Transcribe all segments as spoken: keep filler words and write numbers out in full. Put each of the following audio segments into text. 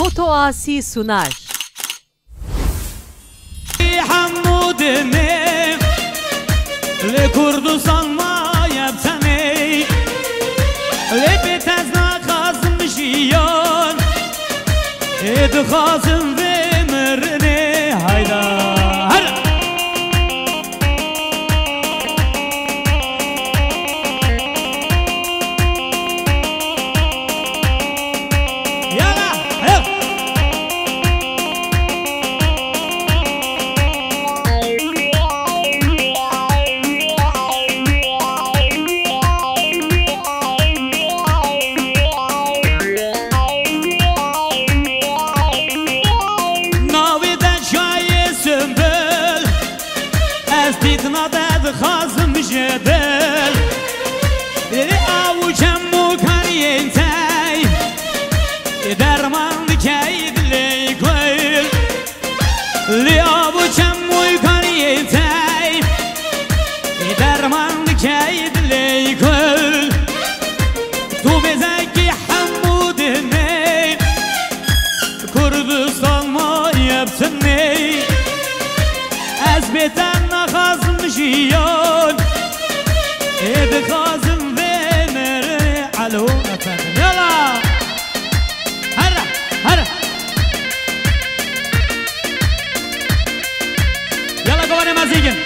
Otoasi sunar. Hemû dinê li Kurdistan maye bi tenê. Lê bê te ez naxwazim jiyan, ê dixwazim vê mirinê. Hayda, her. Yala, hel. Navê te çaye Sümbül, ez dîtina te dixwazim ji dil. Ê aw û çem û kariyên te, derman dikey dilê kul. Lê aw û çem û kariyên te, derman dikey dilê kul. Tu bêzekî hemû dinê, Kurdistan maye bi tenê. Ez bê te naxwazim jiyan, ê dixwazim vê mirinê. Alo, efendim, yala. Here, here. Yala, guvanê me zîgin.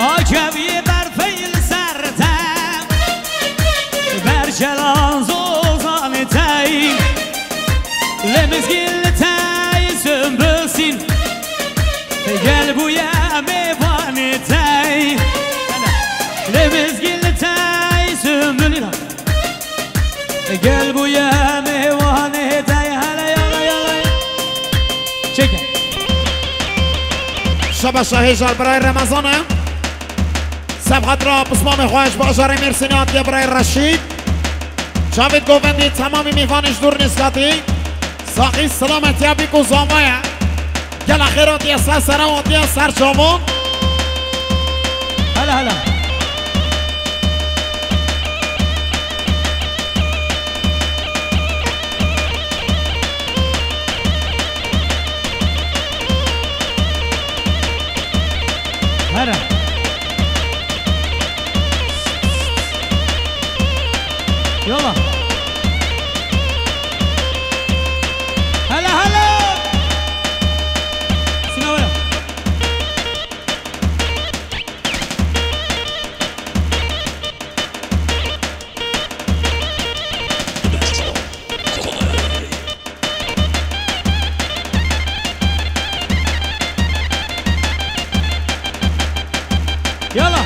Acevî berfeyl ser te, berçelan zozanê te, lê mizgîn li te Sümbül Sîn, gel bûye mêvanê te, lê mizgîn li te Sümbül Sîn. Gel bûye mêvanê te, hele yala yala. Çekin. Şaba şahê jar birayê Remezan e. Sebhat ra pismamê xwe ji bajarê Mêrsînê hatiye birayê Reşîd. Cavîd Govendî temamî mêvanê ji dûr nêzkatî. Saxî silametiya bîk û zava ye. Gela xêr hatiye ser sera û hatiye ser çavan. Hele, hele. Here. Yola. Hele, hele. Sina wera. Yala.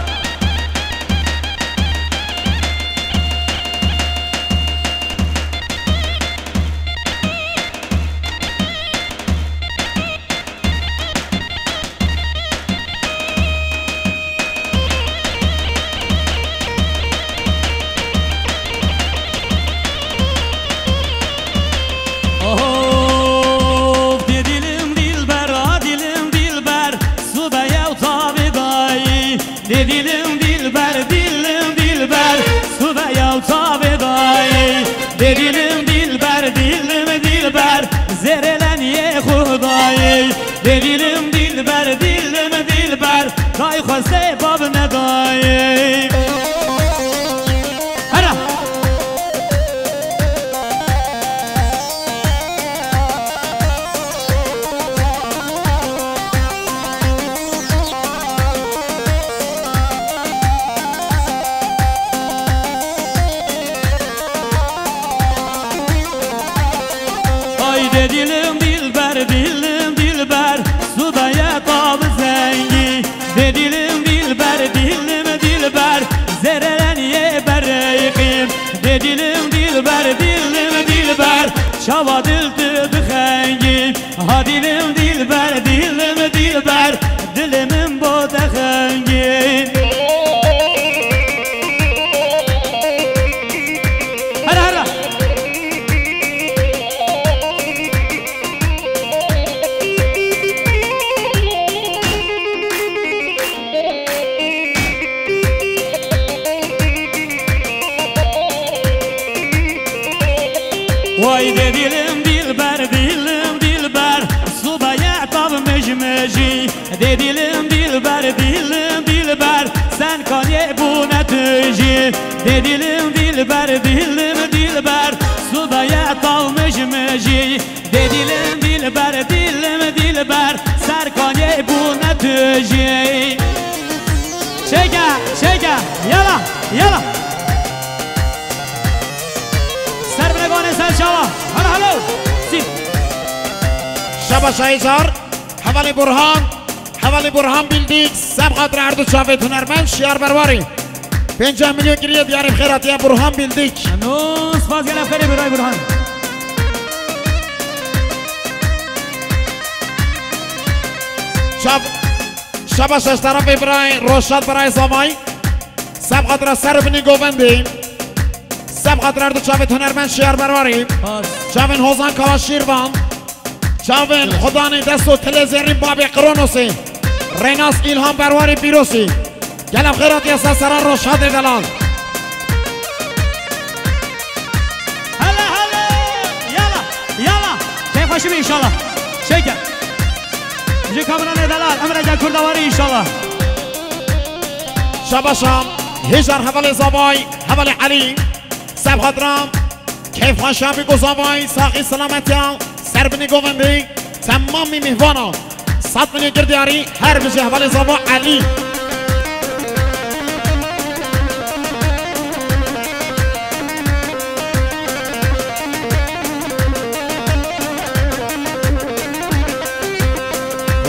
Of, dê dilim dilber, a dilim dilber, subeya û tavê dayî. Dê dilim dilber, dilim dilber, subeya û tavê dayî. Dê dilim dilber, dilim dilber, zêrê leniyê Xwedayê. Dê dilim dilber, dilim dilber, dayî xwestê bab nedayê. Here. Ay de dilim dilber, dilim dilber, subeya tabi zengî. De dilim dilber, dilim dilber, Vay de dilim dilber, dilim dilber, subaye tav mijmijî. De dilim dilber, dilim dilber, sen kanê bûne tu jî. De dilim dilber, dilim dilber, subaye tav mijmijî. De dilim dilber, dilim dilber, ser kanê bûne tu jî. Şêke, şêke, yala, yala. Ser bine gane ser çawa. Hala, hala. Sî. Şaba Şahîcar, hevalê Burhan, hevalê Burhan Bildîk, seb xatir erdu çavê hunermend Şiyar Berwarî. Pênceh milyon giriye diyarî xêratiye Burhan Bildîk. Eno, spas gelek xêrê birayê Burhan. Çav, şaba şeş tarafê birayê Roşat birayê Zavay. Seb xatira ser binî govendî. Seb xatira du çavê hunermend Şiyar Berwarî. Pas. Çavên Hozan Kawa Şîrvan. Çavên Xudanî Desto Tilê Zêrîn Babê Kronosî. Rênas İlhan Berwarî Pîrosî. Gelek xêratiye ser sera Roşadê delal. Hele hele. Yala. Yala. Keyf xweşî be înşallah. Şêke. Ji kameranê delal. Emreke kurda warî înşallah. Şabaşa. Hêjar hevalê Zavay. Hevalê Elî. Seb xatira. Keyf xweşa bi ku Zavay. Saxî selametiya. Ser binî govendî. Temamî mîhvana. Sed milyon gir diyarî, her bijî hevalê Zava Elî.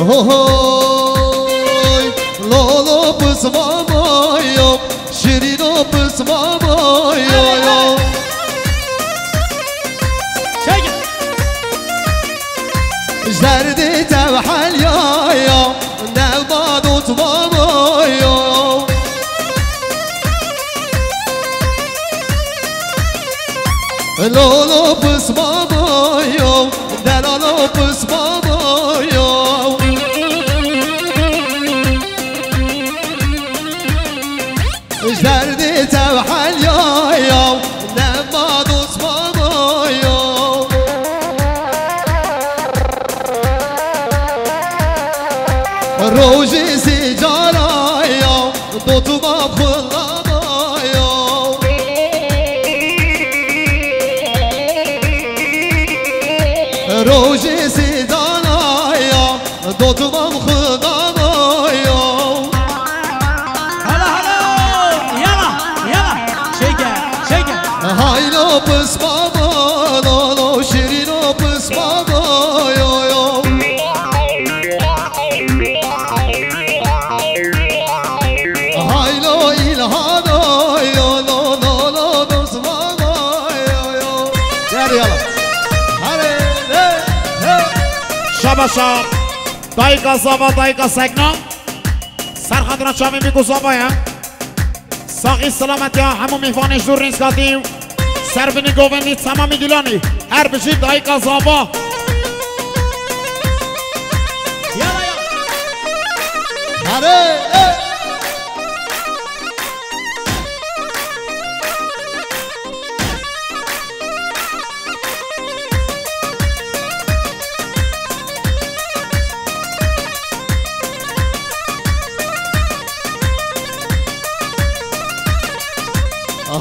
Hohoy, lolo pismama yo, şirîno pismama yo yo. Çek. Jerdê tev helya ya, neva dot mama ya. Lolo pis mama ya, delalo pis mama ya. Jerdê tev helya ya, nema dost mama ya. Rojê sê cara ya, dotuma xulama ya. Rojê sê dana ya, dotuma xulama ya. Hala, hala! Yala, yala! Şêke, şêke! Haylo pis baba, lo, lo, şirîno pis baba, yo, yo. Haylo îlhado, yo, lo, lo, lo, dost baba, yo, yo. Gel yala. Hadi, hey, hey. Şabaşa. Dayika Zava, dayika Sekna. Ser xatira çavên bî ku Zava ye. Saxî selamet ya hemû mîhvanê ji dûr rîns hatî. Ser binî govendî temamî dîlanî. Her bijî dayika Zava. Yala ya. Hare, ê.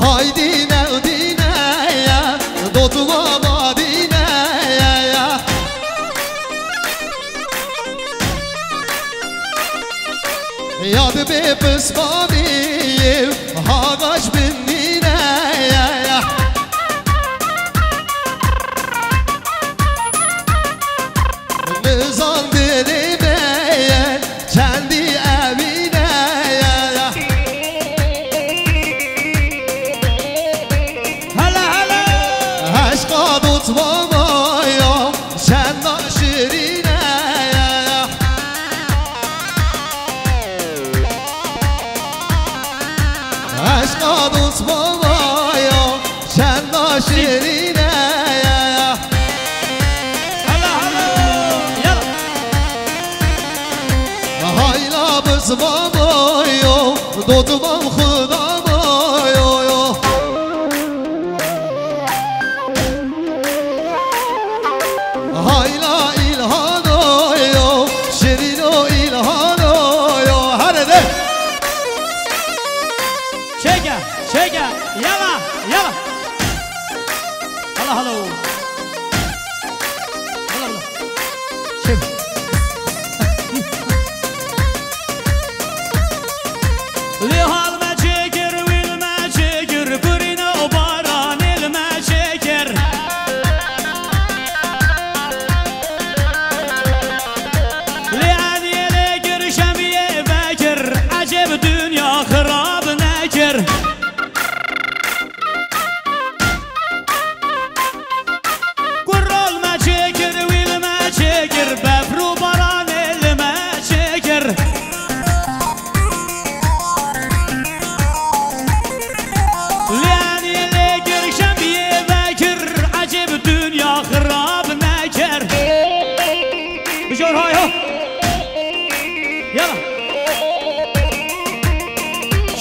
Hay dîne, dîne ye, dotuma ma dîne ye. Yad bê pismamî hagaş bin nîne. Nizan dilê me ye, çendî evîne. Hele hele. Eşqa dotmama ya, çenda şirîne. Eşqa dost baba ya, çenda şirîne. Hala, hala, yala. Hayla biz baba yo, dotmam xuda ma yo yo.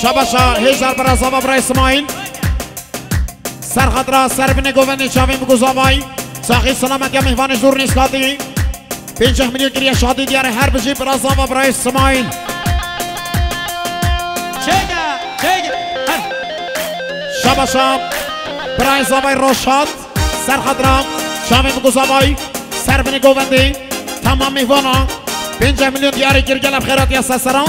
Çabaşa hêjar bira zava bira Îsmaîl. Ser xatira ser binê govendê çavên bi guzavay. Saxî selametiya mêvanê jûr nêskatî. Pênceh milyon kiriye şadî diyarê her bijî bira zava bira Îsmaîl. Çêke, çêke. Her. Şabaşa bira zavay Roşat. Ser xatira çavên bi guzavay. Ser binê govendê. Tamam mêvana. Pênceh milyon diyarê kir gelek xêratiya seseran.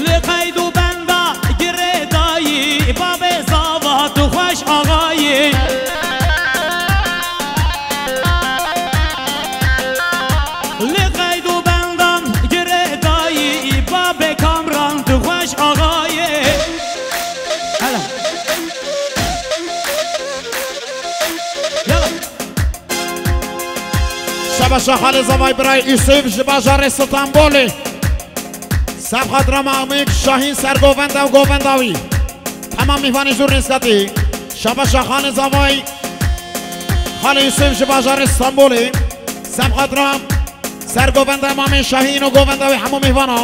Li qeyd û benda girêdayî, babê zava tu xweş axayî. Li qeyd û bendan girêdayî, babê Kamran tu xweş axayî. Hele. Yala. Şabaşa xalê zavay birayê Îsûf ji bajarê Stenbolê. Ser xatira Mamik Şahîn ser govenda û govenda wî. Tamam mîvanê jûr nêskatî. Şabaşa xalê zavay xalê Îsûf ji bajarê Stenbolê. Ser xatira ser govenda Mamê Şahîn û govenda wî hemû mîvana.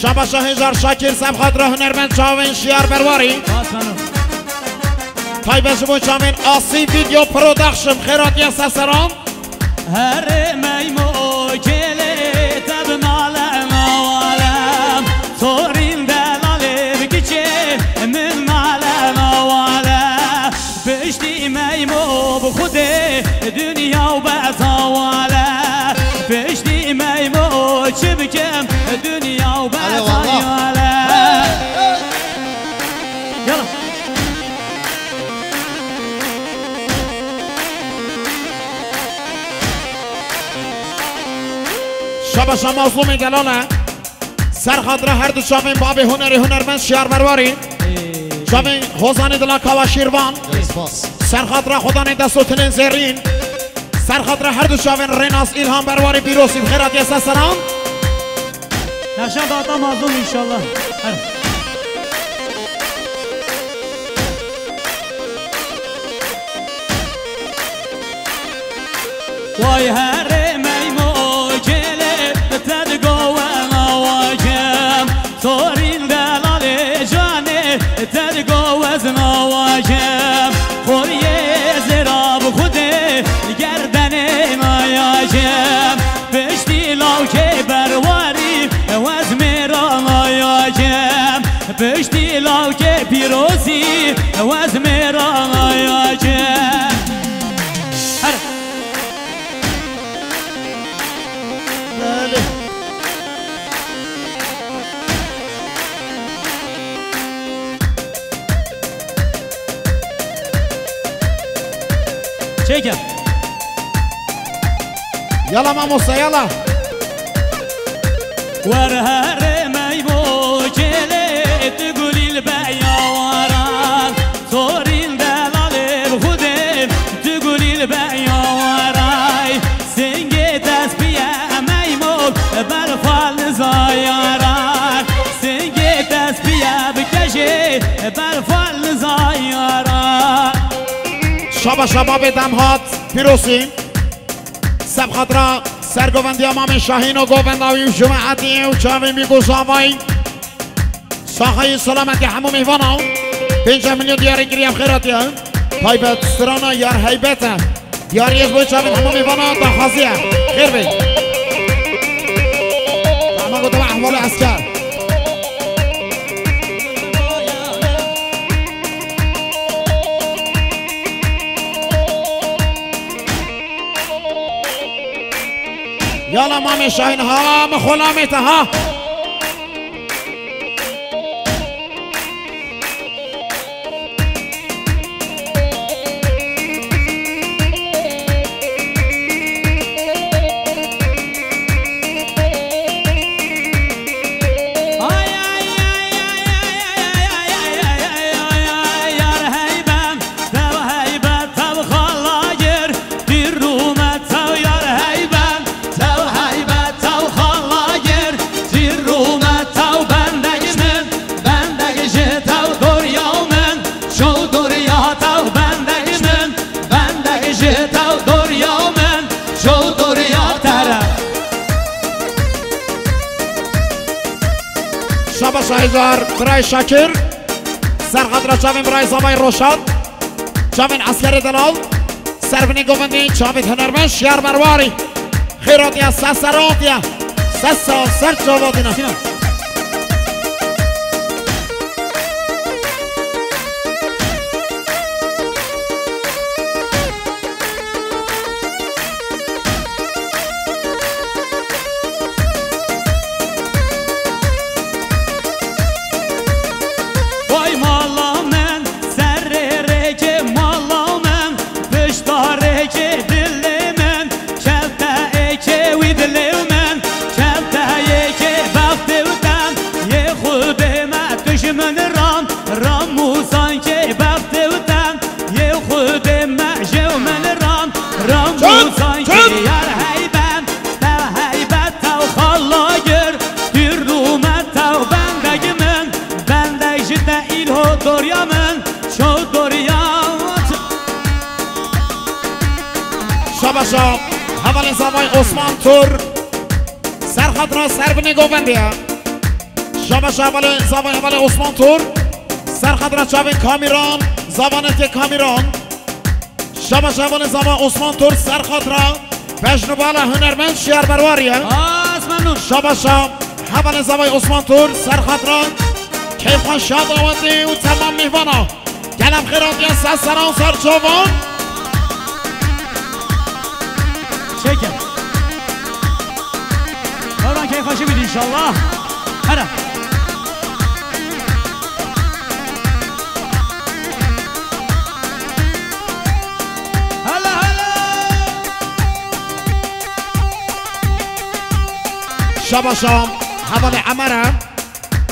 Şabaşa hêjar Şakir, ser xatira hunermend çavên Şiyar Berwarî. Taybet ji bo çavên Asî Video Production, xêratiya seseran. Herê meymo gelê te bi nale nawale, torîn delalê bi kiçê min nale nawale. Piştî meymo bi Xwedê dinya û betawale. Piştî meymo çi bikim dinya û betayale. Yala. Şabaşa Mazlûmê delal e. Ser xatira her du çavên babê hunerê hunermend Şiyar Merwarî. Çavên Hozanê Dila Kawa Şîrvan. Ser xatira Xodanê dest û tilên zêrîn. Ser xatira her du çavên Rênas Îlham Berwarî pîrozî bi xêratiya seseran. Nexşan data mazlûm înşallah. Her. Way herê meymo gelê te digo we nawakem. Torîn delalê canê te digo we zinawakem. Xoriyê zêra bi Xwedê gerdenê nayakem. Piştî lawkê berwarî wez mêra nayakem. Piştî lawkê pîrozî wez mêra nayakem. Her. Belê. Çêke. Yala mamoste, yala. Wer herê meymo gelê tu gulîl be yawaran. Torîn delalê bi Xwedê tu gulîl be yawaray. Singê dest piye meymo berfal zayaran. Singê dest piye bi kejê berfal zayaran. Şaba şaba bê dem hat pîrozî. Seb xatira sergovendiya Mamê Şahîn û govenda wî û cemaetî û çavên wî gozavayî. Saxayî selametî hemû mêvana. Pênceh milyon diyarê kiriye xêratiye. Taybet strana yar heybet e. Diyariyê ji bo çavên hemû mêvana daxwazî ye. Xêr be. Ama gote ehvalê esker. Yala Mamê Şahîn ha, me xwelamê te ha. Şahîzar, birayê Şakir. Ser xatira çavên birayê Zavayê Roşan. Çavên eskerê delal. Ser binê govendê çavê hunermend Şiyar Merwarî. Xêratiya, ser seratiya. Ser sa-, ser çavatîna. Sinan. Vay mala min, serê rêkê mala min, pişta rêkê dilê min, çelteyêkê wî dilê min, çelteyêkê bextê wî ten, yê Xwedê me dijmin ram, ram û zankê bextê wî ten, yê Xwedê me jew min ram, ram û zankê yar heyben. Te heybet, te xala gir, tu rûmet, te bendeg min, bendeg ji te îlho doriya min, ço doriya. Şabaşa, hevalên zavay Osman Tur, ser xatira ser binê govendê ye. Şabaşa, hevalên zavay, hevalê Osman Tur, ser xatira çavên Kamîran, zavanetê Kamîran. Şabaşa hevalên zava Osman Tur ser xatira bejnûbala hunermend Şiyar Merwarî ye. Az memnûn. Şabaşa hevalên zavay Osman Tur ser xatira keyfxweşiya dawetê û temam mîhvana. Gelek xêratiya ser seran ser çavan. Çêke. Hewran keyfxweşî bidî înşallah. Here. Hele, hele! Şabaşa hevalê Emere,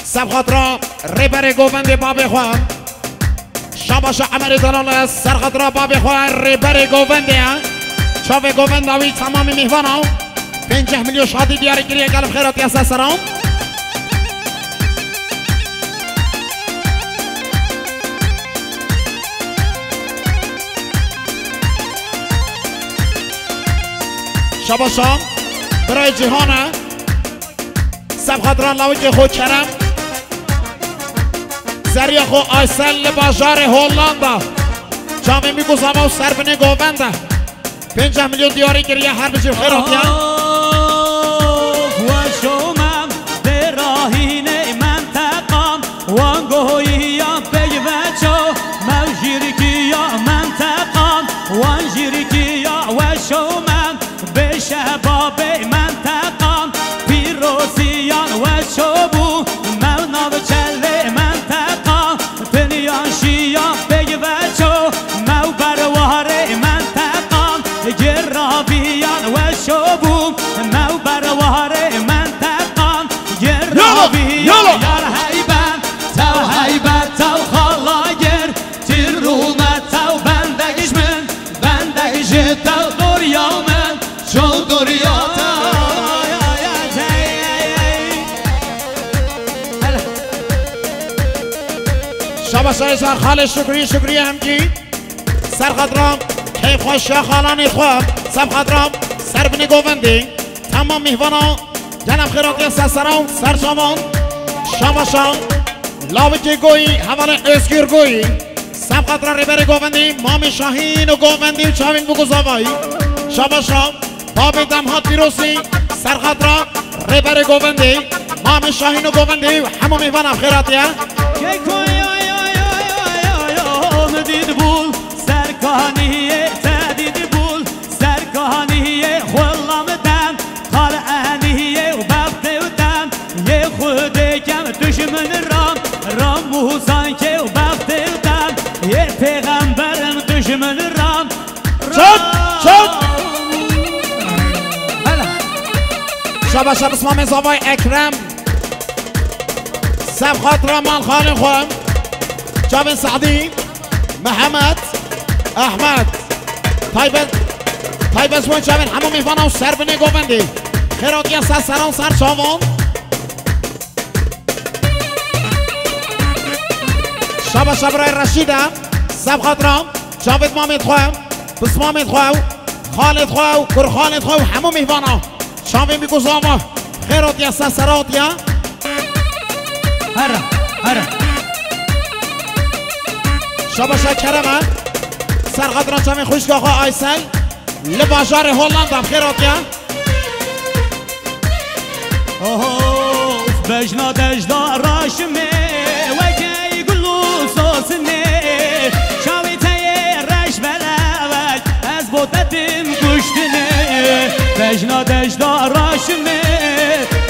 ser xatira rêberê govendê babê xwe. Şabaşa Emerê Delal e, ser xatira babê xwe, rêberê govendê ye. Çavê govenda wî temamî mîhvana. Pênceh milyon şadî diyarî kiriye, gelek xêratiya ser seran. Şabaşa birayê Cîhan e. Ser xatira lawikê xwe Kerem. Zeriya xwe Aysel li bajarê Hollanda. Çavên bî ku zava û ser binê govend e. Pênceh milyon diyarî kiriye, her bijî xêratiya. Of, weşo me, dê rahînê menteqan, wan gohiya peyveço, mew jîrkiya menteqan, wan jîrkiya weşo me, bê şehbabê menteqan, pîroziyan weşo bû, mew navçelê menteqan, Dinya şiya peyveço, mew berwarê menteqan, giraviyan weşo bû, mew berwarê menteqan, giraviyan yar heyben, tew heybet, tew xala gir, tîr rûme, tew bendeg ji min, bendeg ji tew doriya min, ço doriya te. Şabaş Aysar, xalê Şukrî, Şukrî Hemkî. Ser xatira keyfxweşiya xalanê xwe. Ser xatira ser binê govendê. Temam mîhvana gelek xêratiya ser seran, ser çavan. Şabaşa lavikê Goyî, hevalê Özgür Goyî. Ser xatira rêberê govendê, Mamê Şahîn û govendê û çavên bû ku zavayî. Şabaşa. Babê Demhat Pîrozî, ser xatira rêberê govendê, Mamê Şahîn û govendê û hemû mêvana xêratiye. Keko yo yo yo yo yo yo, min dît bûl, serkaniyê te dît bûl, serkaniyê xulam ten, qal eniyê û bextê ten, yê Xwedê kem dijmin ram, ram û zankê û bextê ten, yê pêxemberim dijmin ram. Çap, çap. Hele. Şabaş, şabaş, Mamê Zavay Ekrem. Ser xatira malxalê xwe. Çavên Sadî, Mehmet, Ehmed. Taybet, taybet ji bo çavên hemû mêvana û ser binê govendê. Xêratiya ser seran ser çavan. Şabaş birayê Reşîd e, ser xatira çavêt mamêt xwe, pismamêt xwe, xalêt xwe û kurxalêt xwe û hemû mîvana. Çavên bî ku zava xêr hatiye, ser ser hatiye. Here, here. Şabaşa kerem e. Ser xatira çavên xwişka xwe Aysel. Li bajarê Hollanda bi xêr hatiye. Oho, bejna dejda raşimê, wekey gul û sosinê, çavê te yê reş belewek, ez bo te dim kuştinê. Bejna dejda raşimê,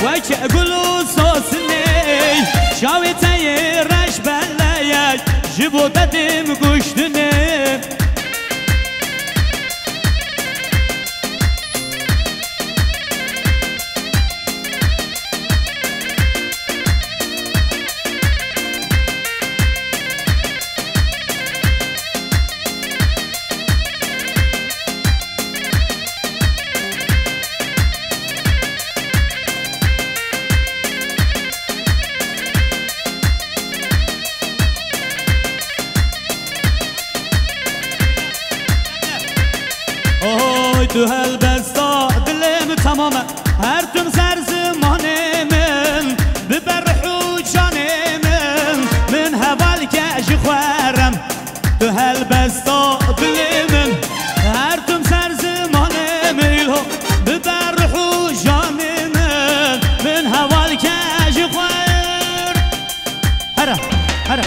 wekey gul û sosinê, çavê te yê reş belewek, ji bo te dim kuştinê. Oy, tu helbesta dilê min temam e. Her tim ser zimanê min, bi berh û canê min, min heval ke ji xwe rem. Tu helbesta dilê min, her tim ser zimanê min, îlho, bi berh û canê min, min heval ke ji xwe. Here, here.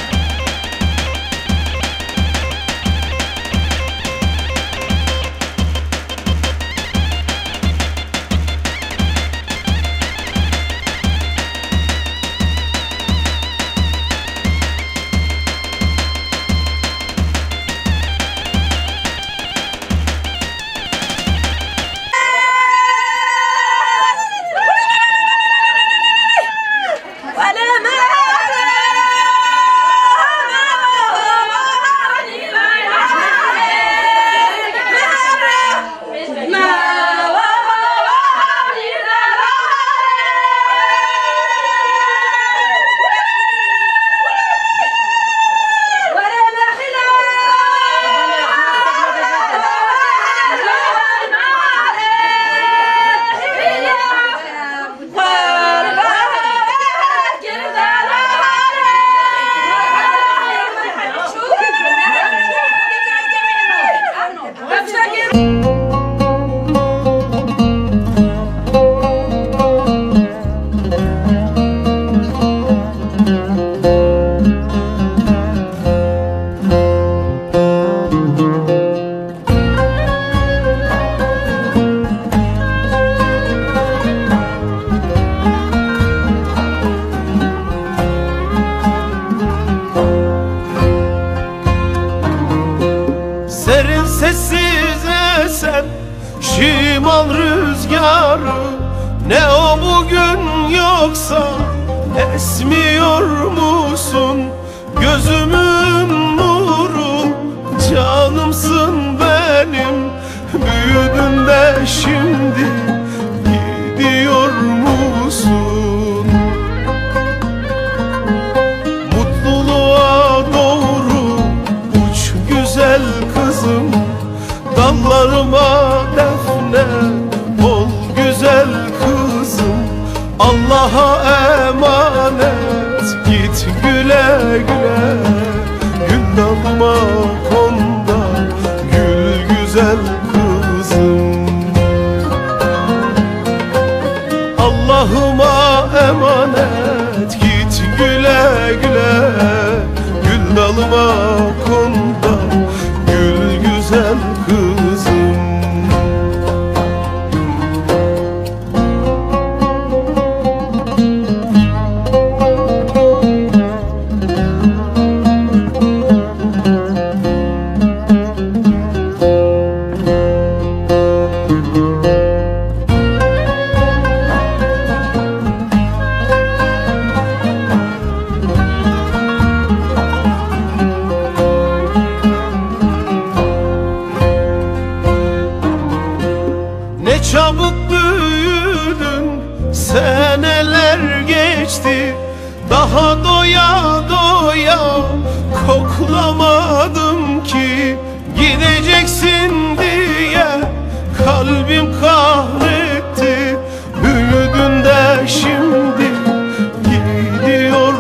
Serin sessiz esen şimal rüzgarı, ne o bugün yoksa esmiyor musun? Gözümün nuru, canımsın benim, büyüdün de şimdi gidiyor musun? Mutluluğa doğru uç güzel kızım, dallarıma defne ol güzel kızım. Allah'a emanet git güle güle. Gül dalıma kon da gül güzel kızım. Allah'ıma emanet git güle güle. Gül dalıma kon da gül güzel kızım. Ne çabuk büyüdün, seneler geçti, daha doya doya koklamadım ki. Gideceksin diye kalbim kahretti, büyüdün de şimdi gidiyor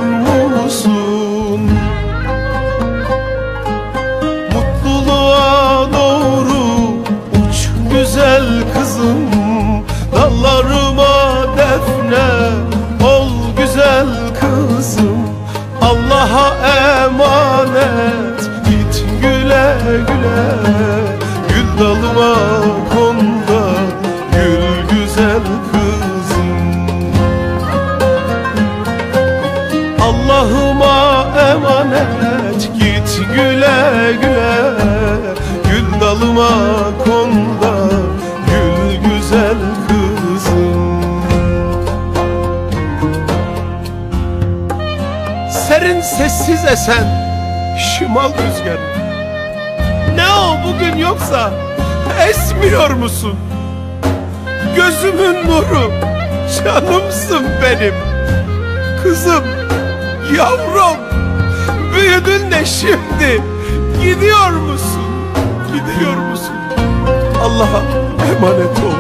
Güle, gül dalıma konda, gül güzel kızım. Allah'ıma emanet, git güle güle. Gül dalıma konda, gül güzel kızım. Serin sessiz esen şimal rüzgarı. Ne o bugün yoksa esmiyor musun? Gözümün nuru, canımsın benim. Kızım, yavrum, büyüdün de şimdi gidiyor musun? Gidiyor musun? Allah'a emanet ol.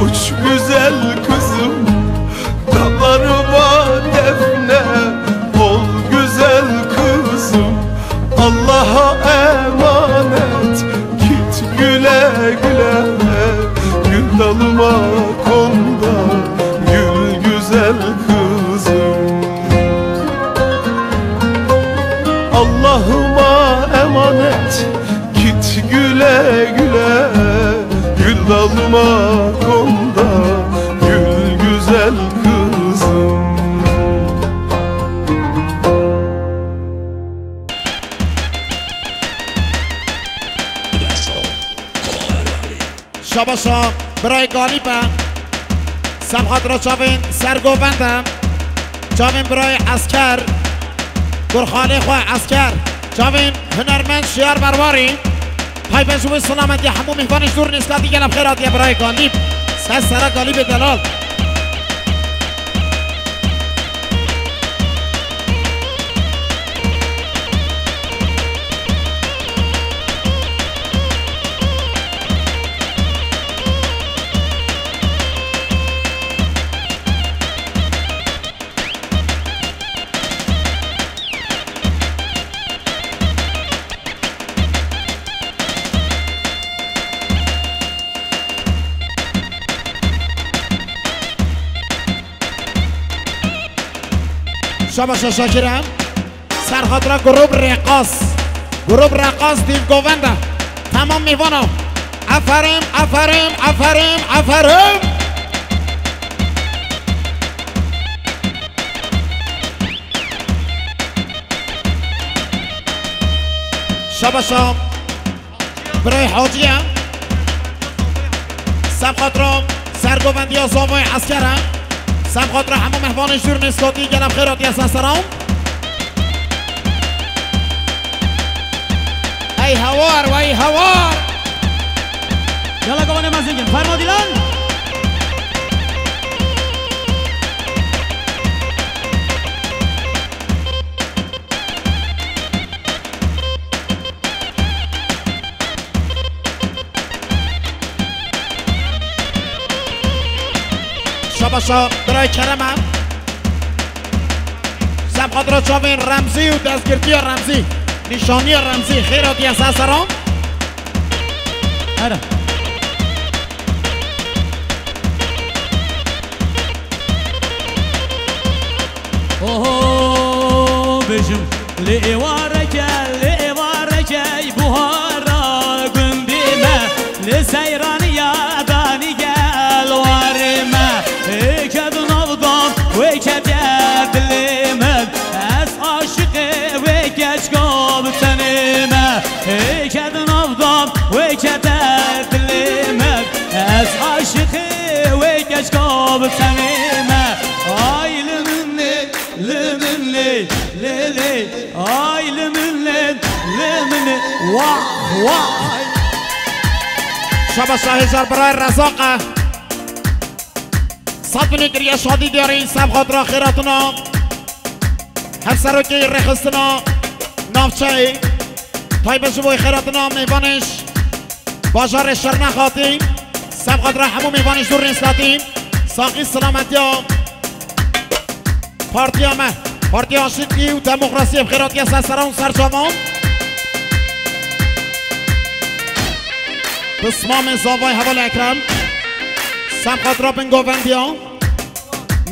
Uç güzel kızım, dallarıma defne ol güzel kızım. Allah'a emanet, git güle güle. Gül dalıma konda, gül güzel kızım. Allah'ıma emanet, git güle güle. Gül dalıma konda, gül güzel kızım. Şabaşa birayê Galîb e. Semxatira çavên sergovend e. Çavên birayê Esker. Kurxalê xwe Esker. Çavên hunermend Şiyar Berwarî. Taybet ji wê silametiya hemû mîhvanên ji dûr nêzkatî gel bi xêr hatiye birayê Galîb. Ser sera Galîbê delal. Şabaşa Şakir e. Ser xatira grûp Reqas. Grûp Reqas dîv govend e. Temam mêvana. Aferin, aferin, aferin, aferin. Şabaşa. Birayê Hacî ye. Semxatira sergovendiya Zavoyê Esker e. Semxatira hemû mehvanên ji dûr nêzkatî gel bi xêr hatiye ser seran. Ey hawar, wey hawar. Yala gavanê mezin kin. Fermo Dîlan. Şabaşa birayê Kerem e. Semxatira çavên Remzî û destgirtiya Remzî, nîşaniya Remzî, xêr hatiye ser seran. Here. Oho, bêjim. Lê êvareke, lê êvareke buhara gundî me, lê seyraniya danî gel warê me. Ê ke di nav dan wê ketiye dilê min, ez aşiqê wê keçka bi tenê me. Ê ke di nav dan wê kete dilê min, ez aşiqê wê keçka bi tenê me. Ay li min lê, li min lê, lê lê. Ay li min lê, li min lê. Wah, wah. Şabaş Şahêjar birayê Rezaq e. Sed binê kiriye şadî diyarî, sem xatira xêratina hevserokê rêxistina navçeyê. Taybet ji bo xêratina mêvanên ji bajarê Şirnexatî, sem xatira hemû mêvanên ji dûr nêzkatî, saxî silametiya partiya me, Partiya Aşîtî û Demokrasiyê bi xêr hatiye ser seran û ser çavan. Pismamê zavayê hevalê Ekrem, sem xatira bingovendiya.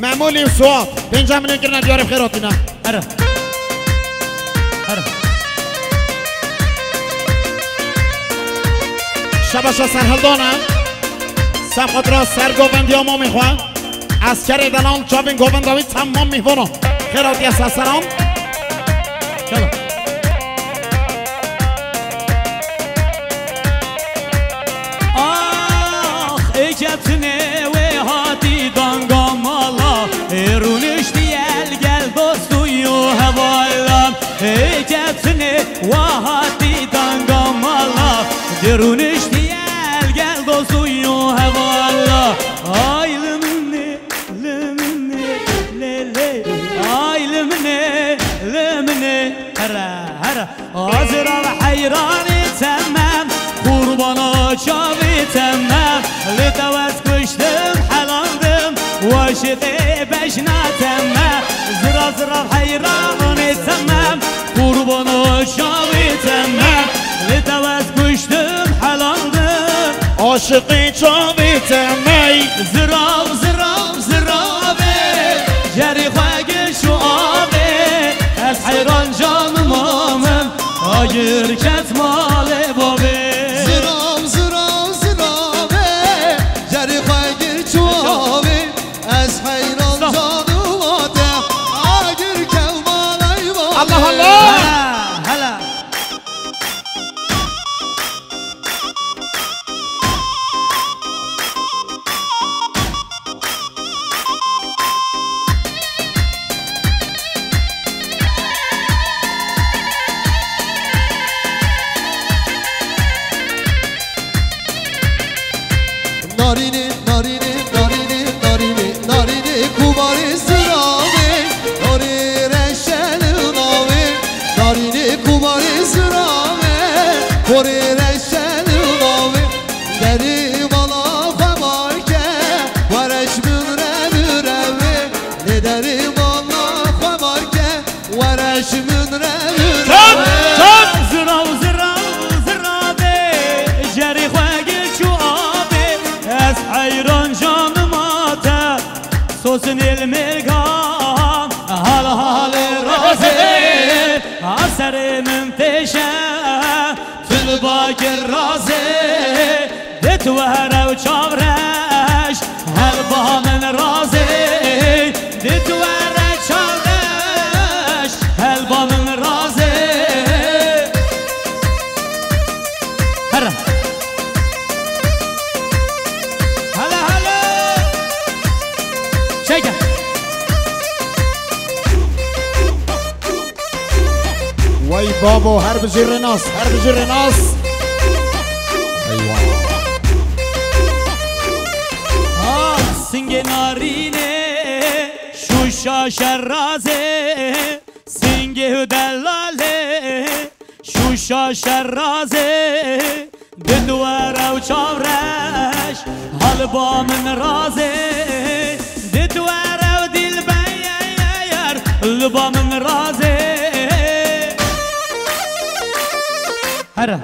Memûlî û Suat, pêncî milyon kirine diyarê bi xêr hatine. Here. Here. Şebaşa serhildana. Sefatra ser govendiya mamê xwe. Eskerê delan çavên govenda wî temam mîhvana. Xêr hatiye seseran. Gel. Ax, ê ketinê wê hatî danga mala, ê rûniştî el gel dostû yo hevala. Ê ketinê wa hatî danga mala, di rûniştî el gel dostû yo hevala. Ay li min ê, li min ê, lê lê. Ay li min ê, li min ê. Here, here. Zirav heyranê te me, qurbana çavê te me. Li te wez kuştim, helandim, weşê te beşna te me. Zirav, zirav heyranê te me, qurbana çavê te me. Li te wez kuştim, helandim. Aşiqê çavê te me. Zirav, zirav, ziravê, cerê xwe giş û avê. Ez heyran canima min, agir ket malê bavê. Zirav, zirav, ziravê, cerê xwe giş û avê. Ez heyran canima te, agir ket malê bavê. Allah Allah! Hela, hela. Narînê, narînê, narînê, narînê, narînê, kumarê ziravê, narê reşel navê, narînê kumarê ziravê, korê reşel navê, derê mala xwe marke, wereş min re birevê, lê derê mala xwe marke, wereş min re birevê. Çak, çak! Zirav, zirav, ziravê, cerê xwe giş û avê, ez heyran canima te. Sosin êl mêrgan, hal halê razê, a serê min têşe, tu li bakir razê, dit were û çavreş, helba min razê, dit were çavreş, helba min razê. Here. Hele, hele. Çeke. Vay babo, her bijî Rênas, her bijî Rênas. Eyvah. Ha, singê narînê, şûşa şerazê. Singê û delalê, şûşa şerazê, di dwere û çavreş, hal ba min razê, di dwere û dilbeyer, li ba min razê. Here.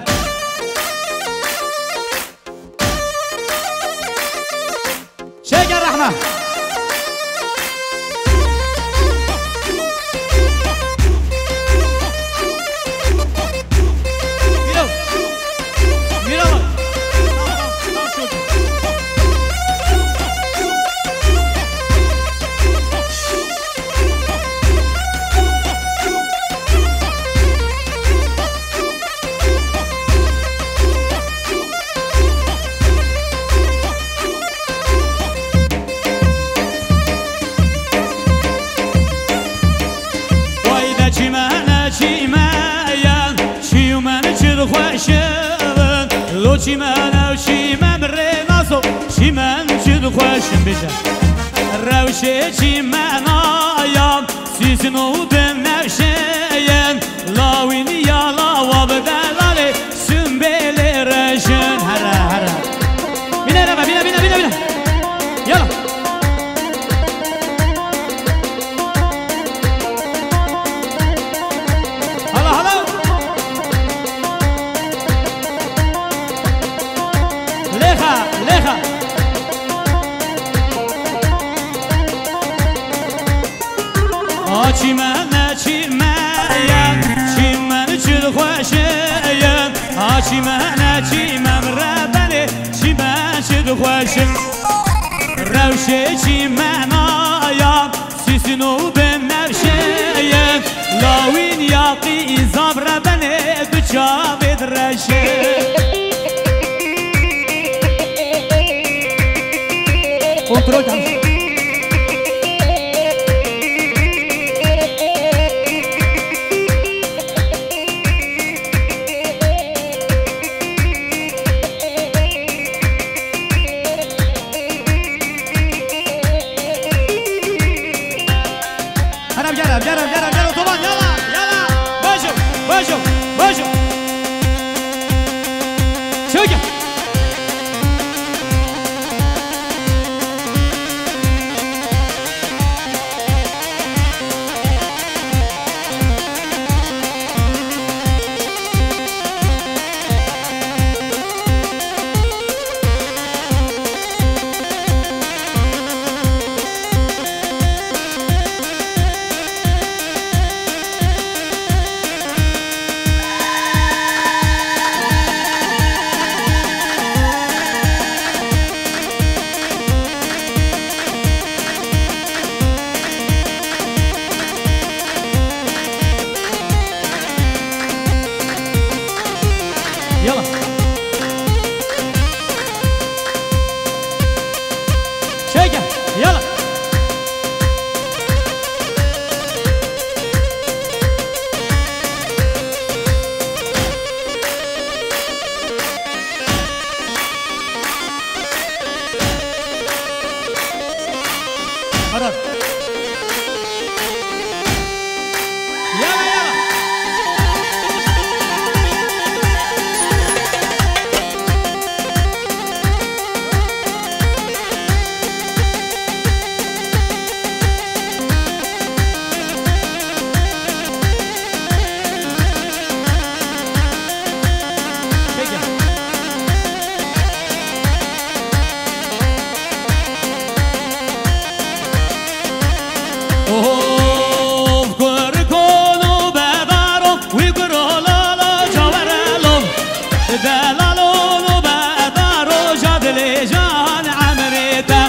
Çêke rehme. Mîro. Mîro. Tamam, tamam, tamam, çok iyi. Vay de çîme ne çîme yen, çîmen çi dixweşin. Lo çîme ne çîme mi rê naso, çîmen çi dixweşin bêje. Rewşê çîme nayan, Sîzin û binevşeyên, lawîniya lawa bi delalê, simbêlê reşin. Here, here. Bîne reve, bîne, bîne, bîne, bîne. Yala. Hala, hala. Lêxa, lêxa. A çîmen, çîmen, çîmen çi dixweşin. A çîmen, çîmen, reben Xweşim rewşê çîmena ya, sîsin û binevşe ye. Lawîn ya qîza bi rebenê, du çavê direşe. Kontrol tam. Hera bigere, bigere, bigere, bigere, otoban, yala, yala. Bajo, bajo, bajo. Çöke. Yala. Çeke, yala. Hadi. Yala, yala. Of kurkon û bedaro, wî kuro lolo cawerelo. Delalo no bedaro, ja dilê jan emrê te.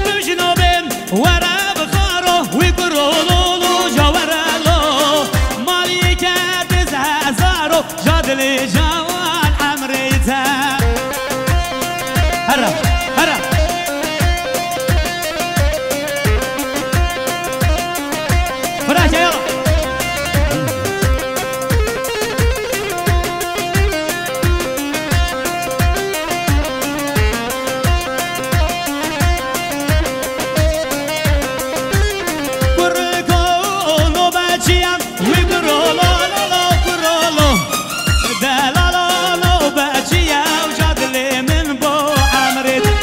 Tu ji no bên were bixaro, wî kuro lolo cawerelo. Maliyê ke diz hezaro, ja dilê jan emrê te. Here, here. Firaşe, yala. Kurko nobetçiyan. Wî kurolo, lo, lo, kurolo. Delalo, nobetçi ye, ja dilê min bo emrê te.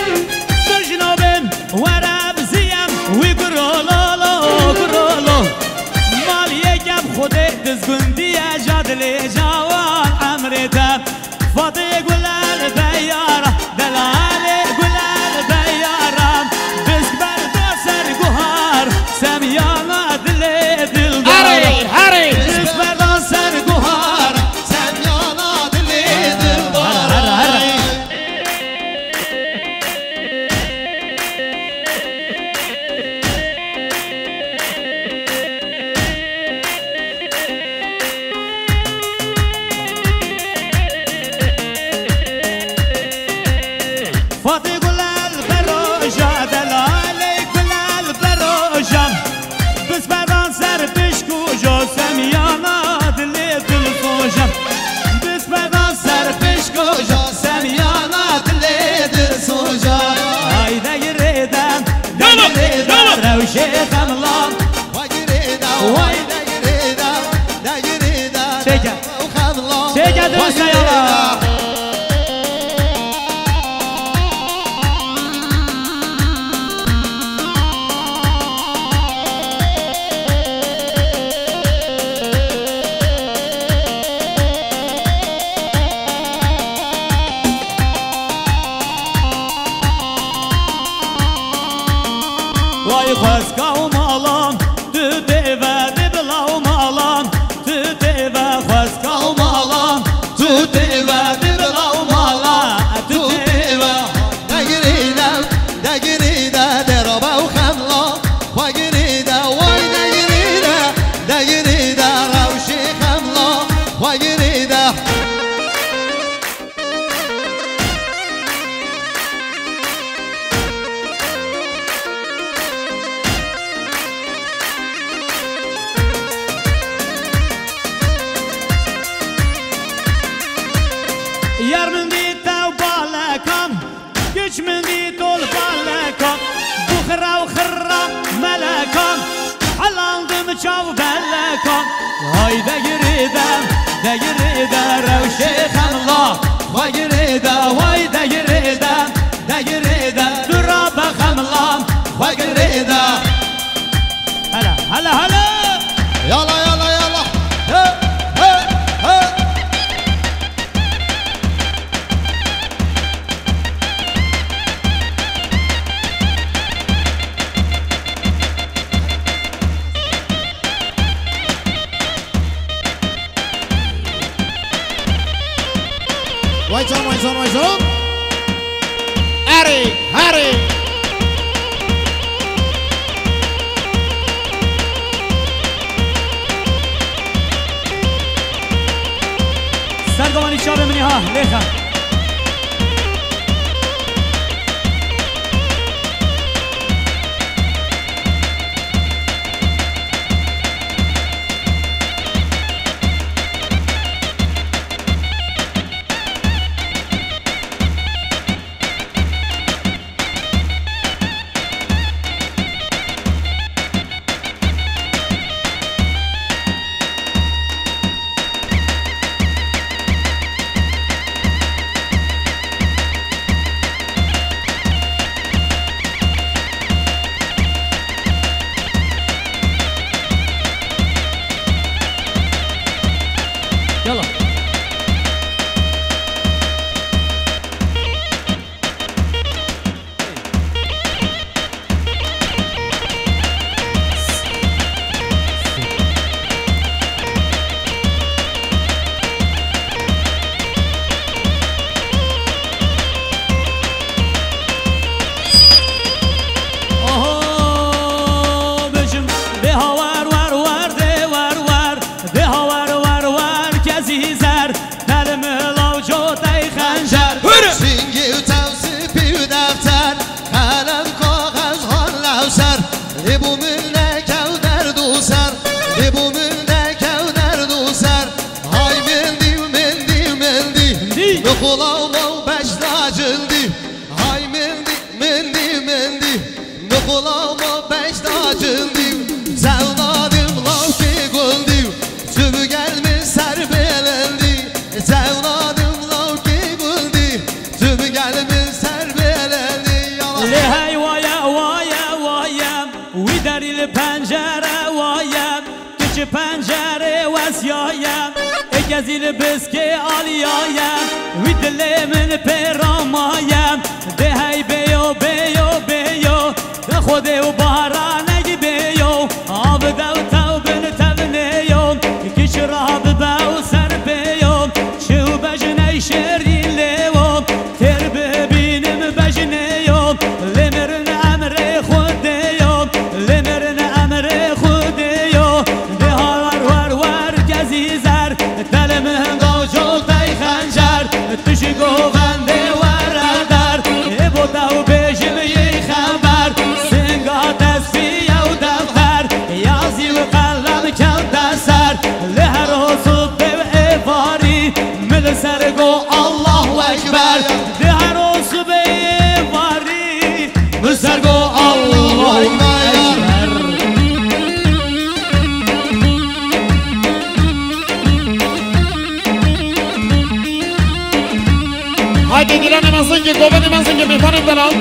Tu ji no bên were biziyem. Wî kurolo, lo, kurolo. Maliyê ke bi Xwedê dizgundiye, ja dilê jawan emrê te. Fatê gulel beyara, delalê gulel beyara, bisk berda ser guhar, semyana dilê dildar. Herê, herê. Bisk berda ser guhar, semyana dilê dildar. Herê, herê, herê. Fatê gulel beroja, delalê gulel beroja. Bisperan ser pişk û jo, semyana dilê dilxoja. Bisperan ser pişk û jo, semyana dilê dilxoja. Hayde girêde, de girêde, rewşê xemlan. Vay girêde, vay de girêde, de girêde. Çeke. Çeke, dönse yala. Vay xwezka û malan, tu tê ve di bila û malan, tu tê ve xwezka û malan, tu tê ve di bila û malan, tu tê ve. De girê Çav belekan, hay de girêde, de girêde rewşê xemla, xwe girêde, way de girêde, de girêde, dura be xemla, xwe girêde. Hele, hele, hele! Yala, yala, yala! He, he, he! Vay can, vay can, vay can. Erê, herê. Serdevanî çavê min ê ha, lêxe. Yala. Aha, bêjim, bê hawer, wer, wer, dê wer, wer, bê hawer, wer, wer, kezî zer. Telmila û cotey xencer. Hürü! Singî û tew spî û defter, qelem kaxez han lewser. Lê bo min nekew derd û ser, lê bo min nekew derd û ser. Hay min dî, min dî, min dî. Min dî. Nixula û beşta cildî. Hay min dî, min dî, min dî. Nixula û beşta cildî. Zewnadim lawkê gundî. Tu bi gel min ser belendî, zewnadim lawkê gundî, tu bi gel min ser belendî, yala. Lê hey waye, waye, waye, wî derî li pencere waye, tu ji pencerê wesiyaye, ê kezî li biskê aliyaye, wî dilê min pê ramaye, dê hey bêyo, bêyo, bêyo. Xwedê û baranekî bêyo, av dew tew bin tevnêyo, kî çi ra bibe û ser pêyo, çi û bejney şêrîn lêwo, têr bibînim bejnêyo, lê mirin emrê Xwedêyo, lê mirin emrê Xwedêyo, dê hawar wer wer kezî zer, telim hinda cotey xencer. Tu ji govendê were der, ê bo te û bêjim yê xeber. Singa tespî yew defter, yazî û qelem kewte ser. Li her o sibê êvarî, min li ser go Allahu Ekber. Li her o sibê êvarî, min li ser go Allahu Ekber. Haydi girelim Mazıngir, Gobe'de Mazıngir, bir panik lan al.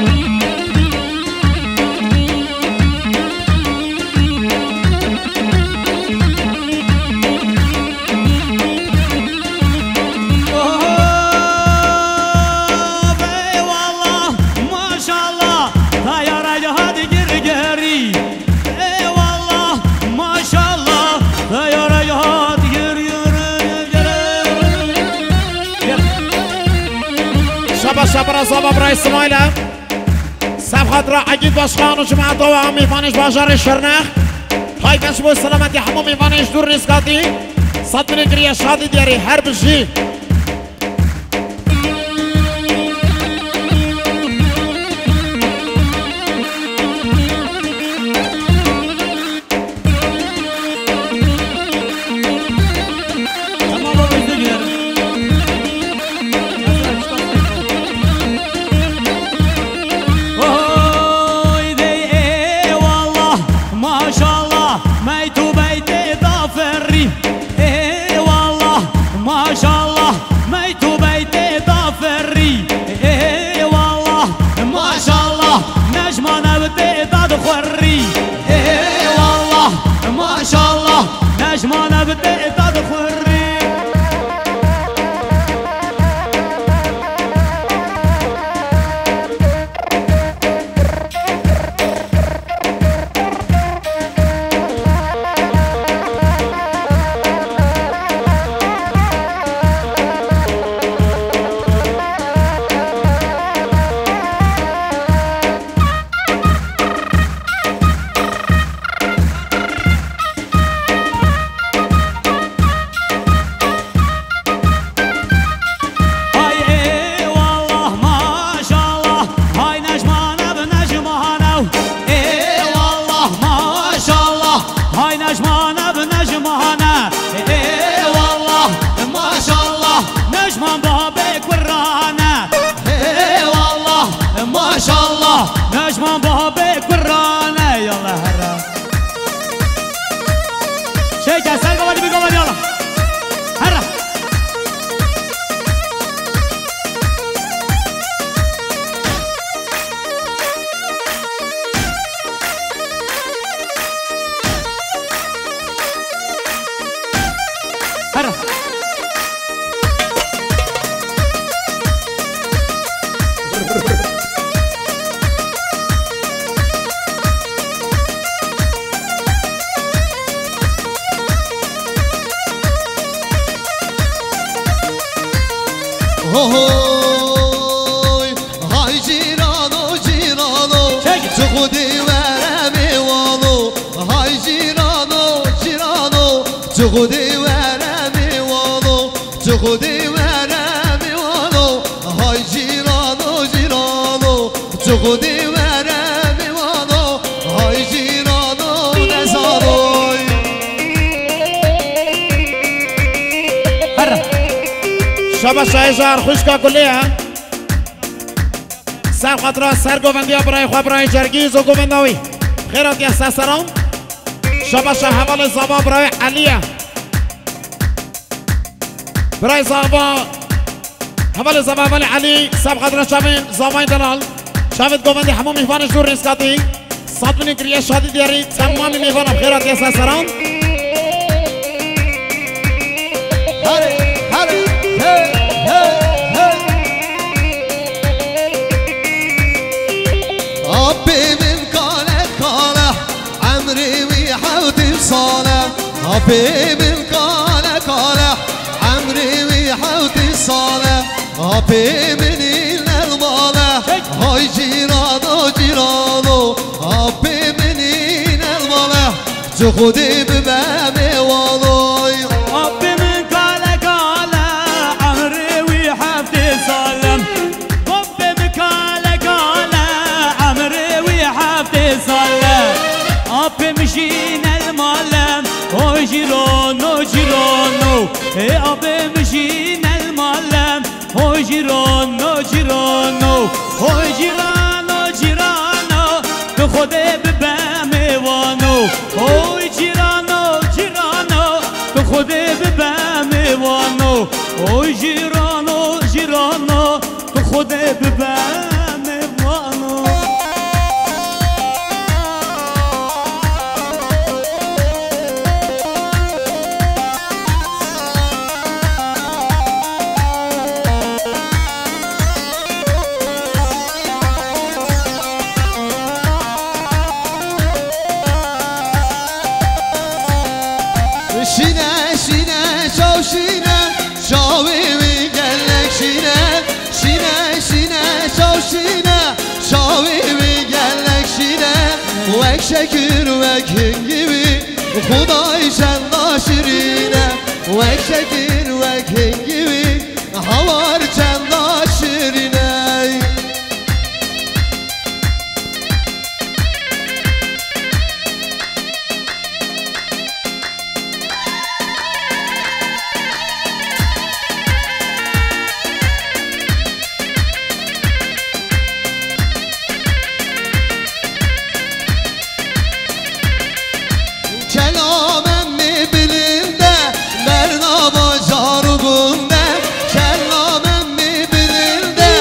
Oh, eyvallah, maşallah, tayara hadi gir geri. Eyvallah, maşallah. Hey, ara, ya, yürü, yürü, yürü. Şaba, şaba, ra, zaba, bira, İsmail'e. Sev xatira Egîd Başkan û cemaeta we, mîvanê ji bajarê Şirnex. Hay beş bo selametî hemû mîvanê ji dûr rîskatî. Sed milê giriye şadî diyarî her bijî. Tamam, baba, özür dilerim. Oy dey eyvallah, maşallah, Meytu Bey. Ohoy, hay cîrano, cîrano, çek. Tu xwedî were mêwano. Hay cîrano, cîrano, tu xwedî were mêwano. Tu xwedî were mêwano. Hay cîrano, cîrano, tu xwedî were mêwano. Hay cîrano, nezanoy. Her. Şaba şahejar xwişka gulê ye. Ser xatira ser govendiya birayê xwe, birayê Cergîz û govenda wî. Xêr hatiye ser seran. Şaba şa hevalê zava birayê Elî ye. Birayê zava, hevalê zava, hevalê Elî, ser xatira çavên zavayên delal. Çavêt govendê hemû mîhvanên ji dûr rêzkatî. Sed milî kiriye şadî diyarî temamî mêvanan xêr hatiye ser seran. Hare, hare, hey, hey, hey. Apê min kale kale, emrê wî hewtî sale. Apê min kale kale, emrê wî hewtî sale. Apê min îne li male, hay cîrano, cîrano. Apê min îne li male, tu xwedî bibe mêwanoy. Apê min kale kale, emrê wî heftê sal e. Apê min kale kale, emrê wî heftê sal e. Apê min jîne li male, oy cîrano, cîrano. Ê apê min jîne li male. Oy cîrano, cîrano, oy cîrano, cîrano, tu Xwedê bibe mêvano. Oy cîrano, cîrano, tu Xwedê bibe mêvano. Oy cîrano, cîrano, tu Xwedê bibe mêvano. Şîne, şîne, çaw şîne, çavê wî gelek şîne. Şîne, şîne, çaw şîne, çavê wî gelek şîne. Wek şekir, wek hingî wî, Xwedayê çenda şirîn e. Wek şekir, wek hingî wî, hawar çenda şirîn e. Kelame mi bilinde, berna bajar û gund e. Kelame mi bilinde,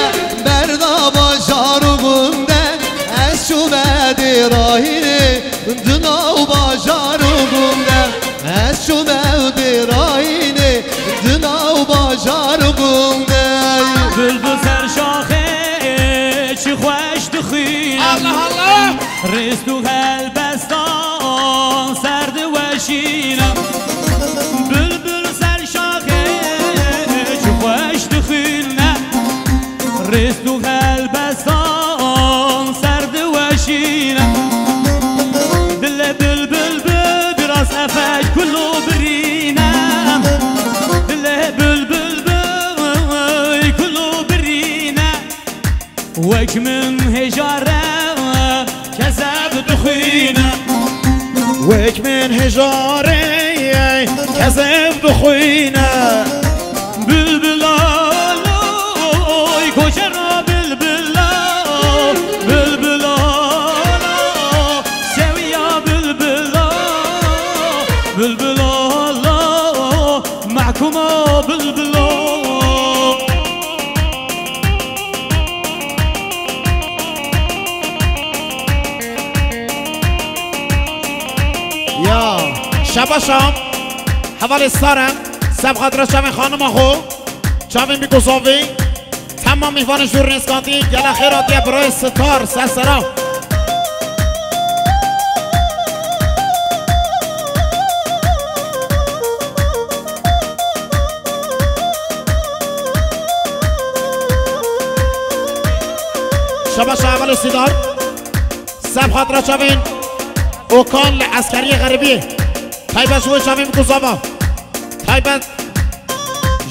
berna bajar û gund e. Ez çûme dê rahînê, di nav bajar û gund e. Ez çûme dê rahînê, di nav bajar û gund e. Bilbil ser şaxê çi xweş dixwîne. Allah Allah! Rêst û helbestan ser diweşîne. Bilbil ser şaxê çi xweş dixwîne. Rêst û helbestan ser diweşîne. Dilê bilbil bi biraz efek kul û birîne. Dilê bilbil bi kul û birîne. Wek min hêjare kezeb dixwîne. Wek min hêjare kezeb dixwîne. Bilbila, oy, koçera bilbila, bilbila, sewiya bilbila, bilbila, mahkuma bilbila. Ya, şaba şam, hevalê sar e, ser bi xatira çavên xanima xwe, çavên bî gozavî, temam mîvanên jûr rêzkatî, gele xêr hatiye birayê Sitar, ser sera. Xatira çavên Okan li eskeriyê xeribiyê. Taybet ji bo çavên Kuzama. Taybet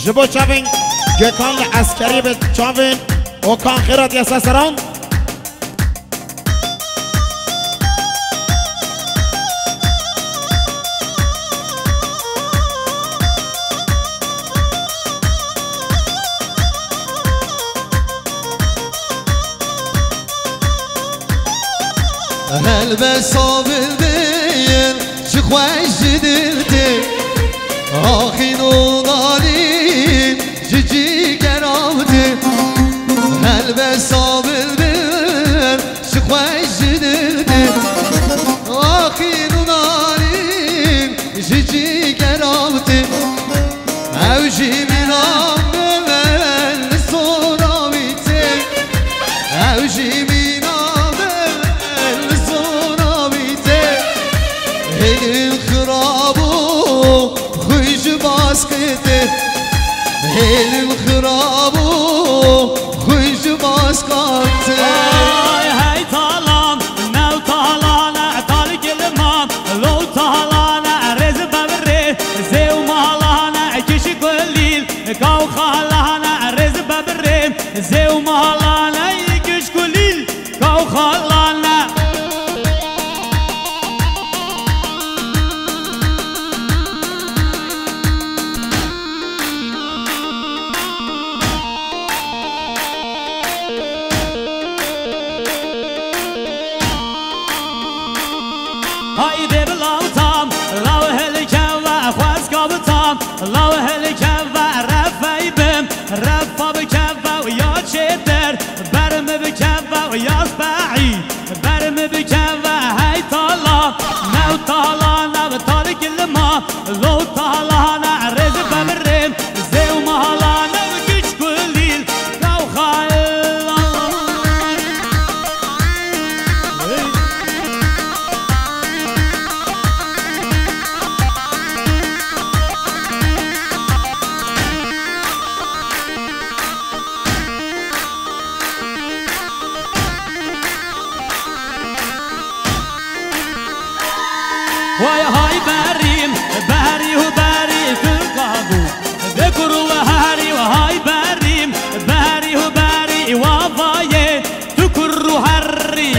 ji bo çavên Gökan li eskeriyê bi çavên Okan xêra diye seseran. Helbesta bilbil çi xweş ji dil tê. Axîn û nalîn ji cîgera tê. Helbesta bilbil çi xweş ji dil tê. Axîn û nalîn ji cîgera tê. Ew jî mîna min li sora wî tê. Ew jî mîna min li sora wî tê. Hêlin xirab û xwîn ji baskê tê. Hêlin xirab û xwîn ji baska tê. Ay hey talan, new talan, e tal gilman, lo talan, e rêz bebirê, zêw malan, e kiş gulîl, kaw xalan, e rêz bebirê, zêw malan, e kiş gulîl, kaw xalan, e. Haydê bi lawtan, law hilkeve xwezka bitan, law hilkeve refey bim, refa bikeve û ya çêtir, bermi bikeve û ya spehî. Bermi bikeve hey tala, new tala, new tal gilma, lo tala, ne rêz bebirê, zêw mahala, new kiç kulîl, kaw xala. Way hay berîm, berî û berî Tirka bû. Vê kur û herî, hay berîm, berî û berî wavayê tu kur û herî.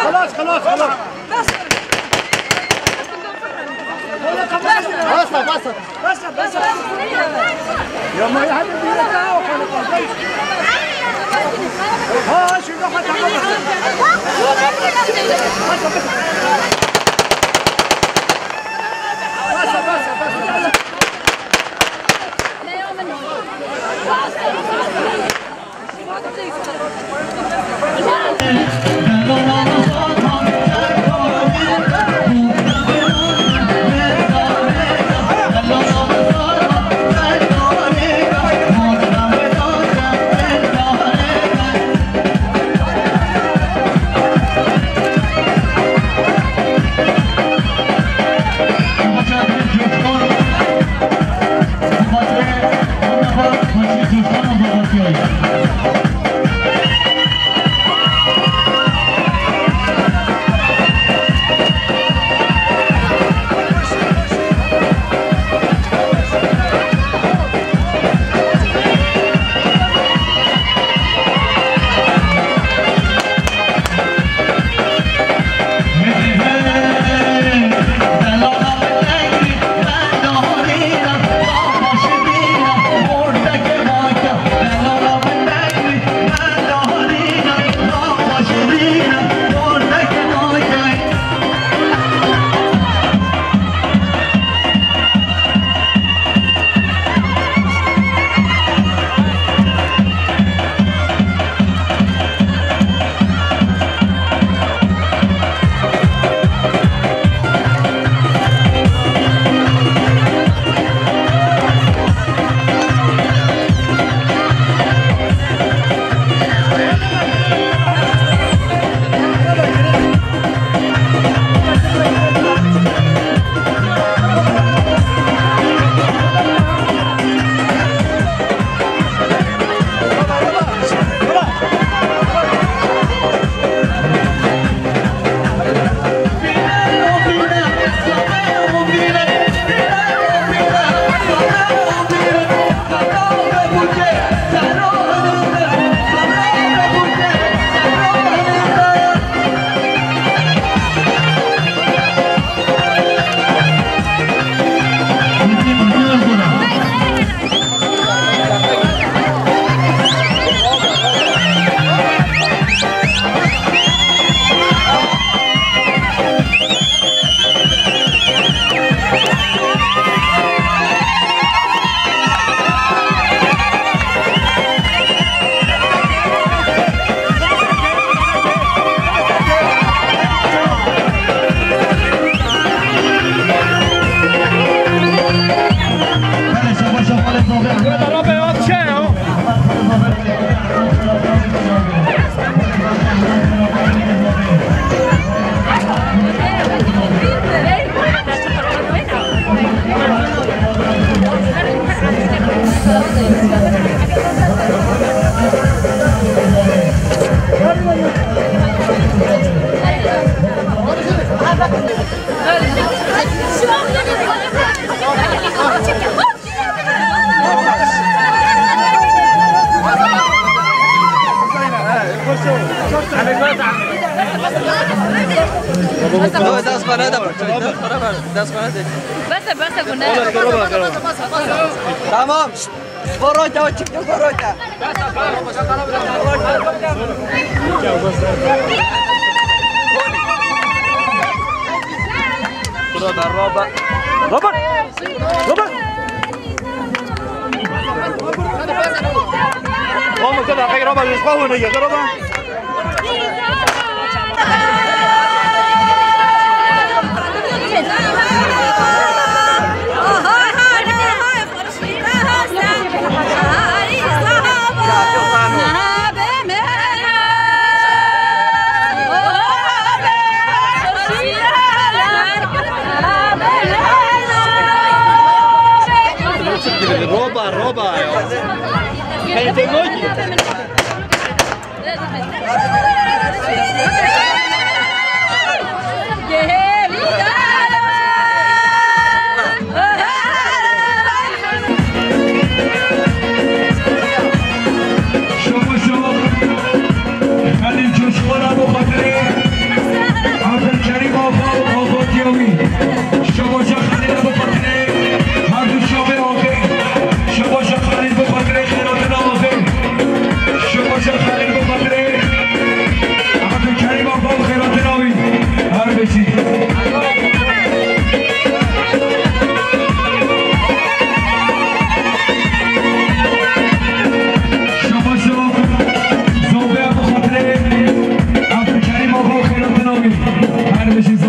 خلاص، خلاص، خلاص. بس، بس. بس، بس. يا ما يا حبيبي، لا، لا، خلاص. ها، شو نحط؟ بس، بس. بس، بس، بس. Dest bana da. Dest bana da. Bes e, bes e, gune. Tamam. Borota, o çıktı borota. Burada Robert. Robert. Robert. Oğlum, sen de Robert, yüz bavunu ye, Robert. Roba, roba. Entendi ki. Şaba şaba. Xelîl Coşkana bo xatirê Abdulkerîm Axa û Axa Diyawî. Şaba şaba Xelîl bo xatirê her du şabê axê. Şaba şaba Xelîl bo xatirê xêratina axê. Şaba şaba Xelîl bo xatirê Abdulkerîm Axa û xêratina wî. Her beşî. Şaba şaba. Zobe bo xatirê Abdulkerîm Axa û xêratina wî. Her beşî.